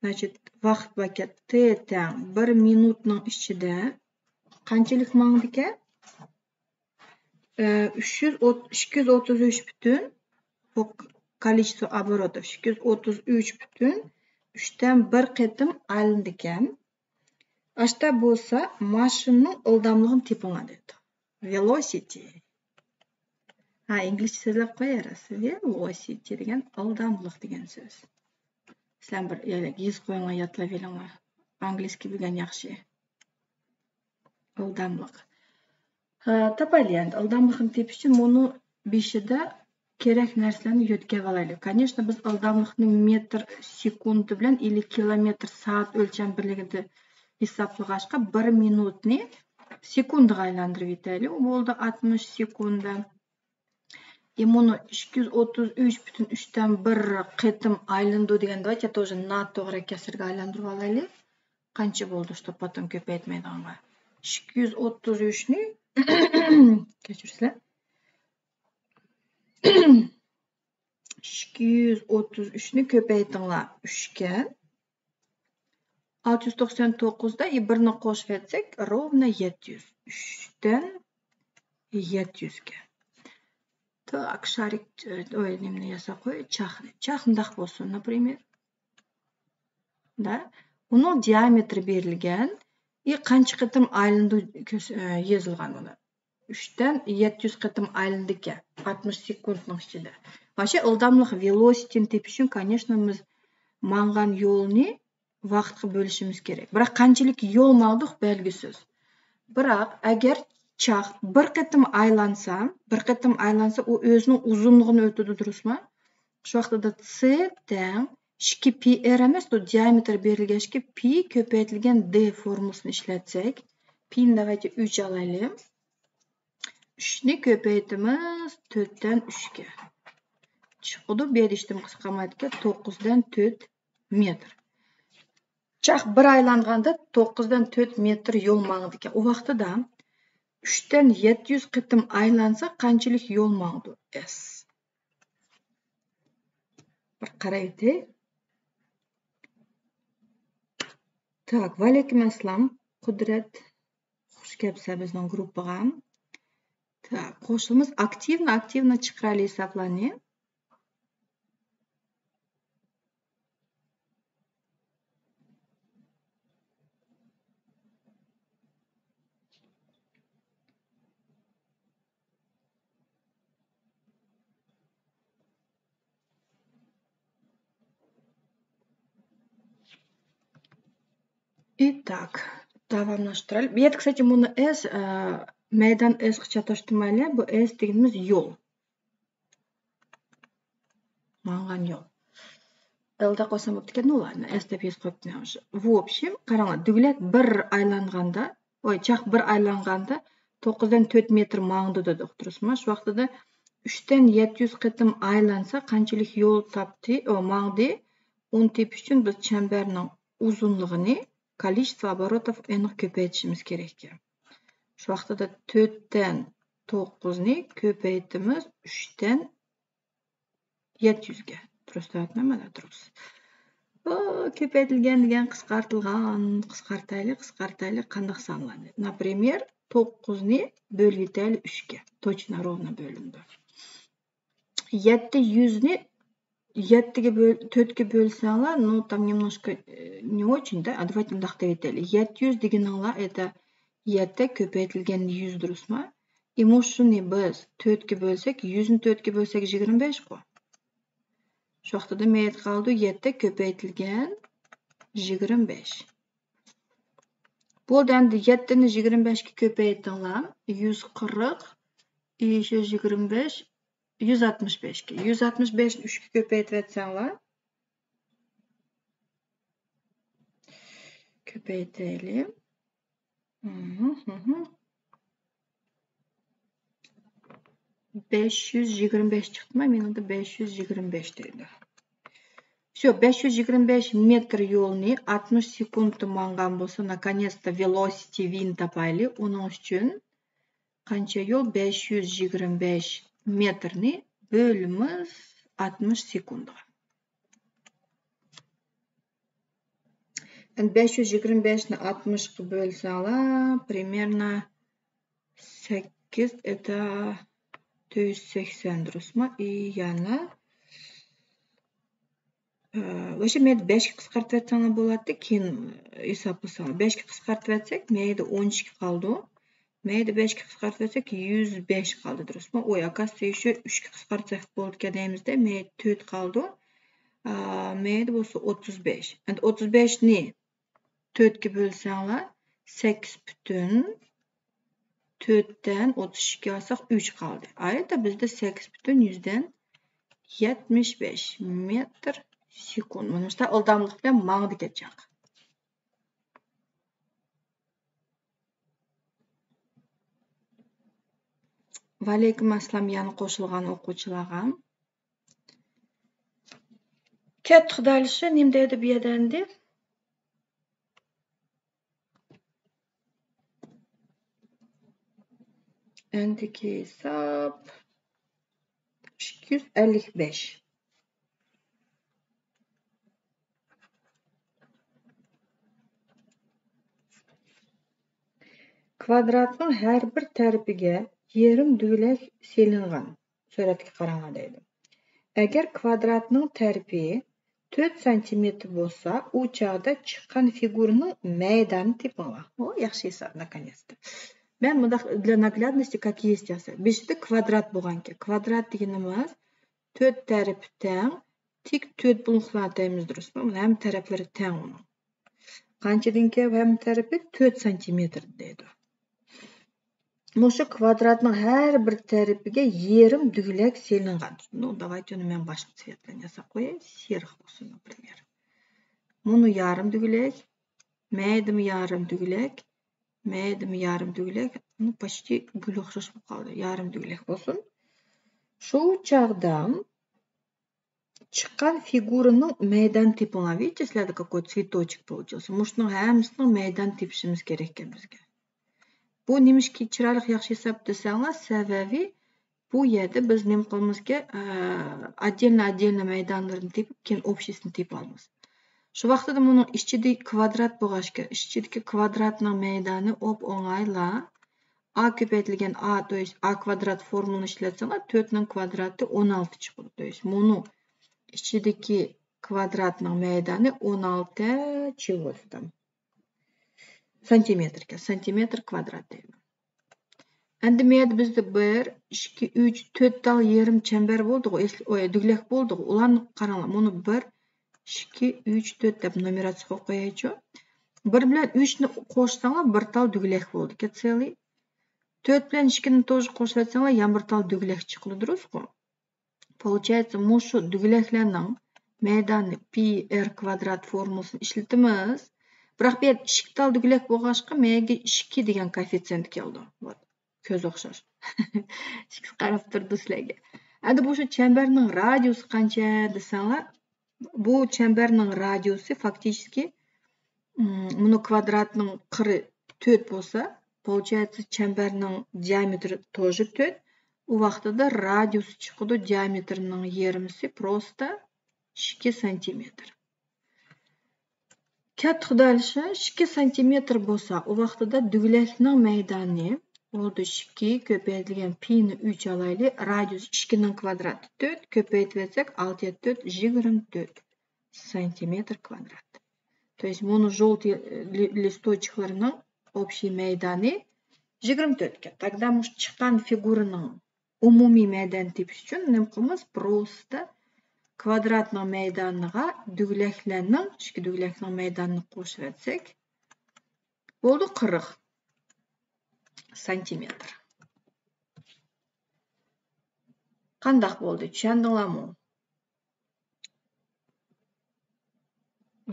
значит، ۋاقىت باركەن، تې تەڭ بىر مىنۇتنىڭ ئىچىدە قانچىلىك ماڭىدىكەن؟ ئە، ئۈچ يۈز، ئىككى يۈز ئوتتۇز ئۈچ پۈتۈن، بۇ количество оборотов، ئىككى يۈز ئوتتۇز ئۈچ پۈتۈن ئۈچتىن بىر قېتىم ئايلىنىدىكەن. ئاشتا بولسا ماشىنىنىڭ ئىلداملىقىنى تېپىڭلار دەيدۇ. Velocity. ھە، ئىنگلىزچە سۆزلەپ قوياي راست. Velocity دېگەن ئىلداملىق دېگەن سۆز. سىلەر بىر يەرلەرگە يېزىپ قويۇڭلار، يادلاپ ئېلىڭلار. ئانگلىسكىي بىلگەن ياخشى. ئىلداملىق. ھە، تاپايلى ئەمدى. ئىلداملىقنى تېپىش ئۈچۈن مۇنۇ بېشىدا كېرەك نەرسىلەرنى يۆتكەپ ئالايلى. كونېچنو، بىز ئىلداملىقنى مېتىر سېكۇندا بىلەن ئىلى كىلومېتىر سائەت ئۆلچەم بىرلىكىدە ھېسابلىغاچقا، بىر مىنۇتنى سېكۇندىغا ئايلاندۇرۇپ يېتەيلى. ئۇ بولدى ئاتمىش سېكۇندا. ئى، مۇنۇ ئىككى يۈز ئوتتۇز ئۈچ پۈتۈن ئۈچتىن بىر قېتىم ئايلىنىدۇ دېگەندە، давайте тоже ناتوغرا كەسىرگە ئايلاندۇرۇپ ئالايلى. قانچە بولدى، شۇ پاتىم كۆپەيتمەيدىغانغا. ئىككى يۈز ئوتتۇز ئۈچنى، كەچۈرسىلەر. ئىككى يۈز ئوتتۇز ئۈچنى كۆپەيتىڭلار ئۈچكە. ئالتە يۈز توقسان توققۇزدا، ئى، بىرنى قوشۇۋەتسەك، ровно يەتتە يۈز. ئۈچتىن يەتتە يۈزگە. Так، شارىك، ئوي، نېمىنى ياساپ قوي، چاقنى. چاق مۇنداق بولسۇن، например. دا، ئۇنىڭ دىئامېتىرى بېرىلگەن. ئى، قانچە قېتىم ئايلىنىدۇ كۆس-، ئە، يېزىلغان ئۇنى. ئۈچتىن يەتتە يۈز قېتىم ئايلىنىدىكەن، ئاتمىش سېكۇنتنىڭ ئىچىدە. مانا شۇ ئىلداملىق، velocity نى تېپىش ئۈچۈن، كونېچنو، بىز ماڭغان يولنى ۋاقىتقا بۆلۈشىمىز كېرەك. بىراق، قانچىلىك يول ماڭدۇق، بەلگىسىز. بىراق، ئەگەر چاق بىر قېتىم ئايلانسا، بىر قېتىم ئايلانسا، ئۇ ئۆزىنىڭ ئۇزۇنلۇقىنى ئۆتىدۇ، دۇرۇسمۇ؟ شۇ ۋاقتىدا سې تەڭ ئىككى پى ئېر ئەمەس، بۇ دىئامېتىر بېرىلگەچكە پى كۆپەيتىلگەن دې فورمۇلىسىنى ئىشلەتسەك، پى نى давайте ئۈچ ئالايلى. ئۈچنى كۆپەيتىمىز تۆتتىن ئۈچكە. چىقىدۇ، بۇ يەردە ھېچنېمە قىسقارمايدىكەن، توققۇزدىن تۆت مېتىر. چاق بىر ئايلانغاندا توققۇزدىن تۆت مېتىر يول ماڭىدىكەن. ئۇ ۋاقتىدا ئۈچتىن يەتتە يۈز قېتىم ئايلانسا قانچىلىك يول ماڭىدۇ؟ ئېس. بىر قارايتى. Так، ۋەئەلەيكۇم ئەسسالام، قۇدرەت. خۇش كەپسە بىزنىڭ گۇرۇپپىغا. Так، قوشۇلىمىز ئاكتىۋنى، ئاكتىۋنى چىقىرايلى ھېسابلارنى. Итак، داۋاملاشتۇرايلى. بۇ يەردە، كىسەچە، بۇنى ئېس، ئە، مەيدان ئېسقا چاتاشتۇرمايلى. بۇ ئېس دېگىنىمىز يول. ماڭغان يول. ئېلدا قويسام بوپتىكەن، ئۇلارنى ئەس دەپ يېزىپ قويۇپتىمەن. В общем، قاراڭلار، دۈگىلەك بىر ئايلانغاندا، ئوي، چاق بىر ئايلانغاندا توققۇزدىن تۆت مېتىر ماڭدى دېدۇق، دۇرۇسمۇ؟ شۇ ۋاقتىدا ئۈچتىن يەتتە يۈز قېتىم ئايلانسا، قانچىلىك يول تاپتى، ئو، ماڭدى؟ ئۇنى تېپىش ئۈچۈن بىز چەمبەرنىڭ ئۇزۇنلۇقىنى، количество оборотов، ئېنىق كۆپەيتىشىمىز كېرەك ئىكەن. شۇ ۋاقتىدا تۆتتىن توققۇزنى كۆپەيتىمىز ئۈچتىن يەتتە يۈزگە. دۇرۇس دەۋاتىمەنمۇ؟ مانا دۇرۇس. ئۇ، كۆپەيتىلگەن دېگەن قىسقارتىلغان. قىسقارتايلى، قىسقارتايلى، قانداق سانلارنى؟ Например، توققۇزنى بۆلۈۋېتەيلى ئۈچكە. Точно ровно بۆلۈنىدۇ. يەتتە يۈزنى يەتتىگە بۆل-، تۆتكە بۆلسەڭلار، ну, там немножко, э, не очень, да? А давайте مۇنداق دەۋېتەيلى. يەتتە يۈز دېگىنىڭلار، это يەتتە كۆپەيتىلگەن يۈز، دۇرۇسمۇ؟ ئى، مۇشۇنى بىز تۆتكە بۆلسەك، يۈزنى تۆتكە بۆلسەك، يىگىرمە بەشقۇ. شۇ ۋاقتىدا مەيدە قالىدۇ يەتتە كۆپەيتىلگەن يىگىرمە بەش. بولدى، ئەمدى يەتتىنى يىگىرمە بەشكە كۆپەيتىڭلار. يۈز قىرىق، ئى، شۇ يىگىرمە بەش، يۈز ئاتمىش بەشكە. يۈز ئاتمىش بەشنى ئۈچكە كۆپەيتىۋەتسەڭلار. كۆپەيتەيلى. مھم، مھم. بەش يۈز يىگىرمە بەش چىقتىما؟ مېنىڭدە بەش يۈز يىگىرمە بەش دەيدۇ. شۇ بەش يۈز يىگىرمە بەش مېتىر يولنى ئاتمىش سېكۇنتتا ماڭغان بولسا، наконец-то velocity V نى تاپايلى. ئۇنىڭ ئۈچۈن قانچە يول؟ بەش يۈز يىگىرمە بەش مېتىرنى بۆلىمىز ئاتمىش سېكۇنتقا. ئەمدى بەش يۈز يىگىرمە بەشنى ئاتمىشقا بۆلسەڭلار، примерно سەككىز، это تۆت يۈز سەكسەن، دۇرۇسمۇ؟ ئى، يەنە، ئى، ۋاپشې مەيدە بەشكە قىسقارتىۋەتسەڭلار بولاتتى، كېيىن ھېسابلىساڭلار. بەشكە قىسقارتىۋەتسەك، مەيدە ئون ئىككى قالىدۇ. مەيدە بەشكە قىسقارتىۋەتسەك، يۈز بەش قالدى، دۇرۇسمۇ؟ ئوي، ئاكاسى شۇ ئۈچكە قىسقارتساق بولىدىكەن دەيمىزدە، مەيدە تۆت قالدى. ئا، مەيدە بولسا ئوتتۇز بەش. ئەمدى ئوتتۇز بەشنى تۆتكە بۆلسەڭلار، سەككىز پۈتۈن تۆتتىن ئوتتۇز ئىككى ئالساق، ئۈچ قالدى. ئايتا بىزدە سەككىز پۈتۈن يۈزدىن يەتمىش بەش مېتىر سېكۇنت. مانا مۇشۇنداق ئىلداملىق بىلەن ماڭىدىكەن چاق. ۋەئەلەيكۇم ئەسسالام يەنە قوشۇلغان ئوقۇغۇچىلارغا. كەتتى خۇدايلىشى، نېمە دەيدۇ بۇ يەردە ئەمدى؟ ئەندىكى ھېساب ئىككى يۈز ئەللىك بەش. كۋادراتنىڭ ھەر بىر تەرىپىگە يېرىم دۈگىلەك سېلىنغان سۈرەتكە قاراڭلار دەيدۇ. ئەگەر كۋادراتنىڭ تەرىپى تۆت سانتىمېتىر بولسا، ئۇ چاغدا چىققان فىگۇرىنىڭ مەيدانىنى تېپىڭلار. ئۇ ياخشى ھېساب، ناكونېتستا. مەن مۇنداق для наглядности как есть يازدىم. بېشىدا كۋادرات بولغانىكەن. كۋادرات دېگىنىمىز تۆت تەرىپى تەڭ، تىك تۆت بۇلۇڭلۇقلار دەيمىز، دۇرۇسمۇ؟ مانا ھەممە تەرەپلىرى تەڭ ئۇنىڭ. قانچىدىنكى ھەممە تەرىپى؟ تۆت سانتىمېتىر دەيدۇ. مۇشۇ كۋادراتنىڭ ھەر بىر تەرىپىگە يېرىم دۈگىلەك سېلىنغان. Ну, давайте ئۇنى مەن باشقا سۈرەت بىلەن ياساپ قوياي. سېرىق بولسۇن، например. مۇنۇ يارىم دۈگىلەك، مەيدىمۇ يارىم دۈگىلەك، مەيدىمۇ يارىم دۈگىلەك. Ну, почти گۈل ئوخشاش بولۇپ قالدى. يارىم دۈگىلەك بولسۇن. شۇ چاغدا چىققان فىگۇرىنىڭ مەيدانىنى تېپىڭلار. Видите, سىلەردە какой цветочек получился. مۇشۇنىڭ ھەممىسىنىڭ مەيدانىنى تېپىشىمىز كېرەككەن بىزگە. بۇ نېمىشقا چىرايلىق، ياخشى ھېساب دېسەڭلار، سەۋەبى بۇ يەردە بىز نېمە قىلىمىزكى، ئە، отдельно، отдельно مەيدانلىرىنى تېپىپ، كېيىن ئوبشىيسىنى تېپىۋالىمىز. شۇ ۋاقتىدا مۇنىڭ ئىچىدە كۋادرات بولغاچقا، ئىچىدىكى كۋادراتنىڭ مەيدانى ئوپ-ئوڭايلا ئا كۆپەيتىلگەن ئا، то есть ئا كۋادرات فورمۇلىنى ئىشلەتسەڭلار، تۆتنىڭ كۋادراتى ئون ئالتە چىقىدۇ. То есть مۇنۇ ئىچىدىكى كۋادراتنىڭ مەيدانى ئون ئالتە чего-то там. سانتىمېتىركەن، سانتىمېتىر كۋادرات دەيمەن. ئەمدى مۇ يەردە بىزدە بىر، ئىككى، ئۈچ، تۆت تال يېرىم چەمبەر بولدىغۇ، ئەسلى، ئوي، دۈگىلەك بولدىغۇ. ئۇلارنى قاراڭلار، مۇنۇ بىر، ئىككى، ئۈچ، تۆت دەپ نۇمېراتسىيە قويۇپ قويايچۇ. بىر بىلەن ئۈچنى قوشساڭلار، بىر تال دۈگىلەك بولدىكەن، целый. تۆت بىلەن ئىككىنى тоже قوشۇۋەتسەڭلار، يەنە بىر تال دۈگىلەك چىقىدۇ، دۇرۇسقۇ؟ Получается، مۇشۇ دۈگىلەكلەرنىڭ مەيدانى پى ئېر كۋادرات فورمۇلىسىنى ئىشلىتىمىز. بىراق بۇ يەردە ئىككى تال دۈگىلەك بولغاچقا، مەيگە ئىككى دېگەن كوئېففىتسىيېنت كېلىدۇ. Вот. كۆز ئوخشاش. ئىككىسى قاراپ تۇرىدۇ سىلەرگە. ئەمدى بۇ شۇ چەمبەرنىڭ رادىيۇسى قانچە دېسەڭلار، بۇ چەمبەرنىڭ رادىيۇسى فاكتىچىسكى، مم، مۇنۇ كۋادراتنىڭ قىرى تۆت بولسا، получается، چەمبەرنىڭ دىئامېترى тоже تۆت. ئۇ ۋاقتىدا رادىيۇسى چىقىدۇ، دىئامېترنىڭ يېرىمىسى، просто ئىككى سانتىمېتر. كەتتى خۇدايلىشى، ئىككى سانتىمېتر بولسا، ئۇ ۋاقتىدا دۈگلەكنىڭ مەيدانى بولدى ئىككى كۆپەيتىلگەن پىنى ئۈچ ئالايلى، رادىيۇس ئىككىنىڭ كۋادراتى تۆت، كۆپەيتىۋەتسەك، ئالتە يەتتە تۆت، يىگىرمە تۆت سانتىمېتر كۋادرات. То есть، مۇنۇ желтый لىستوچىكلىرىنىڭ ئوبشىي مەيدانى يىگىرمە تۆتكە. Тогда مۇشۇ چىققان فىگۇرىنىڭ ئومۇمىي مەيدانىنى تېپىش ئۈچۈن نېمە قىلىمىز؟ Просто كۋادراتنىڭ مەيدانىغا دۈگلەكلەرنىڭ، ئىككى دۈگلەكنىڭ مەيدانىنى قوشۇۋەتسەك بولدى، قىرىق سانتىمېتر. قانداق بولدى؟ چۈشەندىڭلارمۇ؟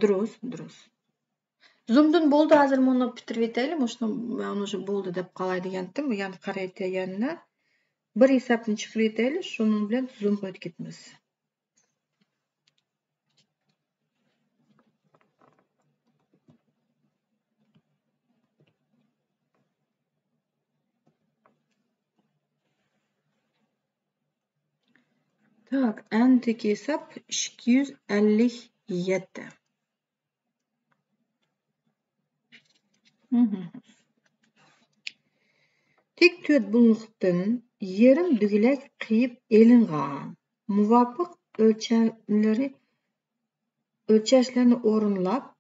دۇرۇس، دۇرۇس. زۇمدىن بولدى، ھازىر مۇنى پۈتتۈرۈۋېتەيلى. مۇشۇنى مەن ئۇنى بولدى دەپ قالاي دېگەنتىم. يەنە قارايتى يەنە. بىر ھېسابنى چىقىرىۋېتەيلى، شۇنىڭ بىلەن زۇمغا ئۆتۈپ كېتىمىز. Так، ئەندىكى ھېساب ئىككى يۈز ئەللىك يەتتە. مهم. تىك تۆتبۇللۇقتىن يېرىم دۈگىلەك قىيىپ ئېلىنغان. مۇۋاپىق ئۆلچەملىرى، ئۆلچەشلەرنى ئورۇنلاپ،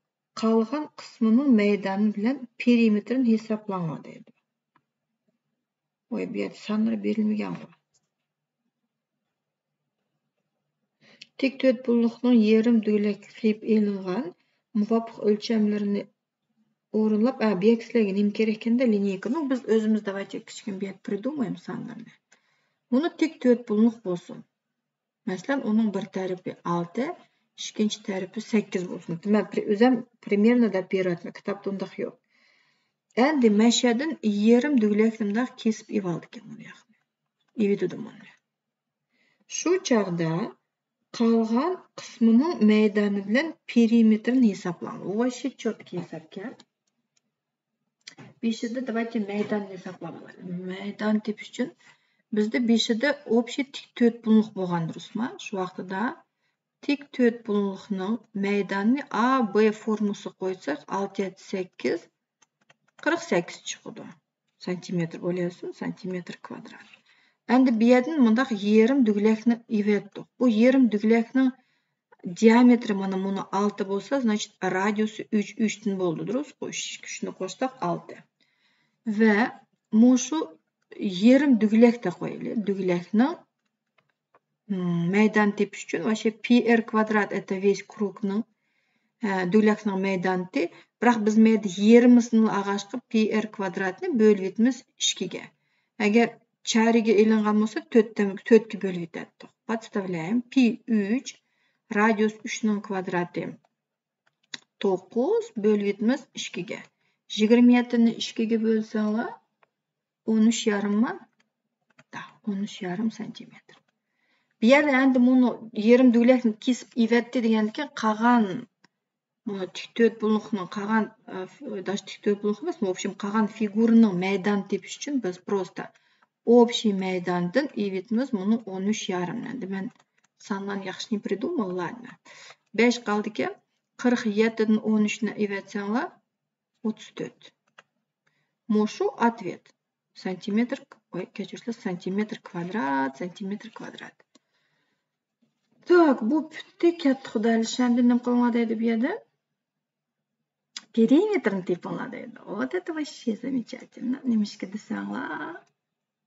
قالغان قىسمىنىڭ مەيدانى بىلەن پېرىمېتىرىنى ھېسابلاڭلار دەيدۇ. ۋاي، بۇ يەردە سانلىرى بېرىلمىگەنغۇ. تىك تۆتبۇللۇقنىڭ يېرىم دۈگىلەك قىيىپ ئېلىنغان مۇۋاپىق ئۆلچەملىرىنى ئورۇنلاپ، ئە، بۇ يەردە سىلەرگە نېمە كېرەككەندە، لىنىيكىنى بىز ئۆزىمىز، давайте، كىچىككىنە بۇ يەردە придумаем سانلىرىنى. بۇنى تىك تۆتبۇللۇق بولسۇن. مەسىلەن، ئۇنىڭ بىر تەرىپى ئالتە، ئىككىنچى تەرىپى سەككىز بولسۇن. مەن پرى-، ئۆزۈم примерно دەپ بېرىۋاتىمەن، كىتابتا ئۇنداق يوق. ئەندى مەشەدىن يېرىم دۈگىلەكنى مۇنداق كېسىپ ئېلىۋالىدىكەن، بۇنى ياقنى. ئېلىۋېتىدۇ بۇنى. شۇ چاغدا قالغان قىسمىنىڭ مەيدانى بىلەن پېرىمېتىرىنى ھېسابلاڭ. بۇ вообще چوتكا ھېسابكەن. بېشىدا، давайте، مەيداننى ھېسابلاپ ئالايلى. مەيدان تېپىش ئۈچۈن بىزدە بېشىدا ئوبشىي تىك تۆتبۇللۇق بولغان، دۇرۇسمۇ؟ شۇ ۋاقتىدا تىك تۆتبۇللۇقنىڭ مەيدانىنى ئا بې فورمىسىغا قويساق، ئالتە يەتتە سەككىز، قىرىق سەككىز چىقىدۇ. سانتىمېتىر بولۇۋاتسۇن، سانتىمېتىر كۋادرات. ئەندى بۇ يەردىن مۇنداق يېرىم دۈگىلەكنى ئېلىۋەتتۇق. بۇ يېرىم دۈگىلەكنىڭ دىئامېترى مانا مۇنۇ ئالتە بولسا، значит، رادىيۇسى ئۈچ، ئۈچتىن بولدى، دۇرۇسقۇ؟ ئۈچ، ئۈچنى قوشساق ئالتە. ۋە مۇشۇ يېرىم دۈگىلەكتە قويايلى. دۈگىلەكنىڭ، مم، مەيدان تېپىش ئۈچۈن، вообще، پى ئېر كۋادرات، это весь كروگنىڭ، ئە، دۈگىلەكنىڭ مەيدانى. بىراق بىز مەيدە يېرىمىسىنى ئالغاچقا، پى ئېر كۋادراتنى بۆلۈۋېتىمىز ئىككىگە. ئەگەر چارىكى ئېلىنغان بولسا، تۆتتىن، تۆتكە بۆلۈۋېتەتتۇق. Подставляем. پى ئۈچ، رادىيۇس ئۈچنىڭ كۋادراتى توققۇز، بۆلۈۋېتىمىز ئىككىگە. يىگىرمە يەتتىنى ئىككىگە بۆلسەڭلار، ئون ئۈچ يېرىمما؟ دا، ئون ئۈچ يېرىم سانتىمېتىر. بۇ يەردە ئەندى مۇنۇ يېرىم دۈگىلەكنى كېسىپ ئېلىۋەتتى دېگەندىكىن، قالغان مانا تىك تۆتبۇللۇقنىڭ قالغان، ئە، داش تىك تۆتبۇللۇق ئەمەس، в общем، قالغان فىگۇرىنىڭ مەيدانىنى تېپىش ئۈچۈن بىز просто ئوبشىي مەيداندىن ئېلىۋېتىمىز مۇنۇ ئون ئۈچ يېرىمنى. ئەندى مەن سانلارنى ياخشى не придумала، ладно. بەش قالدىكەن، قىرىق يەتتىدىن ئون ئۈچنى ئېلىۋەتسەڭلار، ئوتتۇز تۆت. مۇشۇ ئاتۋېت. سانتىمېتر، ئوي، كەچۈرۈڭلار، سانتىمېتر كۋادرات، سانتىمېتر كۋادرات. Так، بۇ پۈتتى، كەتتى، خۇدايلىشى. ئەندى نېمە قىلىڭلار دەيدۇ بۇ يەردە؟ پېرىمېتىرنى تېپىڭلار دەيدۇ. Вот это вообще замечательно. نېمىشقا دېسەڭلار،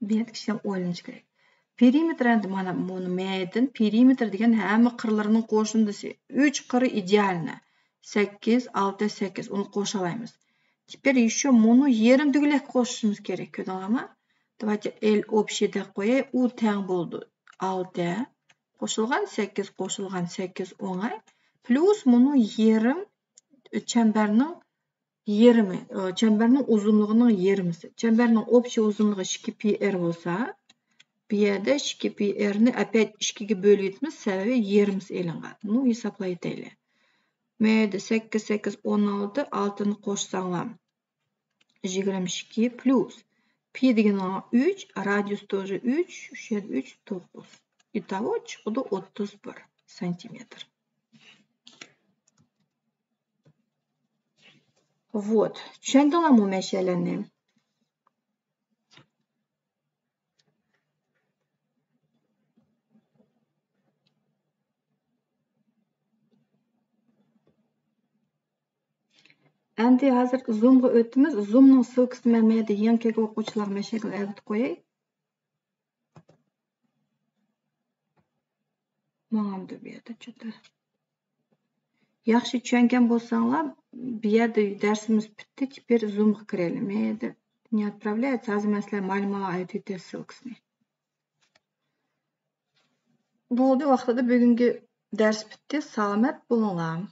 بۇ يەردە كىشىلەر ئويلىنىشى كېرەك. پېرىمېتىر ئەندى مانا بۇنى مەيدىن، پېرىمېتىر دېگەن ھەممە قىرلىرىنىڭ قوشۇندىسى. ئۈچ قىرى ئىدېئالنى. سەككىز، ئالتە، سەككىز. ئۇنى قوشالايمىز. تېپەر يېشۇ مۇنۇ يېرىم دۈگىلەك قوشۇشىمىز كېرەك. كۆردۈڭلارمۇ؟ Давайте، ئېل ئوبشىي دەپ قوياي. ئۇ تەڭ بولدى ئالتە قوشۇلغان سەككىز قوشۇلغان سەككىز ئوڭاي. پلۇس مۇنۇ يېرىم، چەمبەرنىڭ يېرىمى، ئە، چەمبەرنىڭ ئۇزۇنلۇقىنىڭ يېرىمىسى. چەمبەرنىڭ ئوبشىي ئۇزۇنلۇقى ئىككى پى ئېر بولسا، بۇ يەردە ئىككى پى ئېرنى ئەپەت ئىككىگە بۆلۈۋېتىمىز، سەۋەبى يېرىمىسى ئېلىنغان. بۇنى ھېسابلايتەيلى. مەيدە سەككىز، سەككىز، ئون ئالتە، ئالتىنى قوشساڭلار يىگىرمە ئىككى پليۇس پى دېگىنىڭ ئۈچ، رادىيۇس تۆت، ئۈچ، ئۈچ يەردە ئۈچ، توققۇز. ئىتاۋو چىقىدۇ ئوتتۇز بىر سانتىمېتىر. Вот. چۈشەندىڭلارمۇ مەشەلەرنى؟ ئەمدى ھازىر زۇمغا ئۆتىمىز. زۇمنىڭ سىلكىسىنى مەن مەيدە يېڭى كەلگەن ئوقۇغۇچىلارغا مەشەگىل ئەۋېتىپ قوياي. ماڭامدۇ بۇ يەردە چۆتە. ياخشى چۈشەنگەن بولساڭلار، بۇ يەردە دەرسىمىز پۈتتى، تېپىر زۇمغا كىرەيلى. مەيدە не отправляется، ھازىر مەن سىلەر مايلىماغا ئەۋېتىۋېتەي سىلكىسىنى. بولدى، ۋاقتىدا بۈگۈنكى دەرس پۈتتى. سالامەت بولۇڭلار.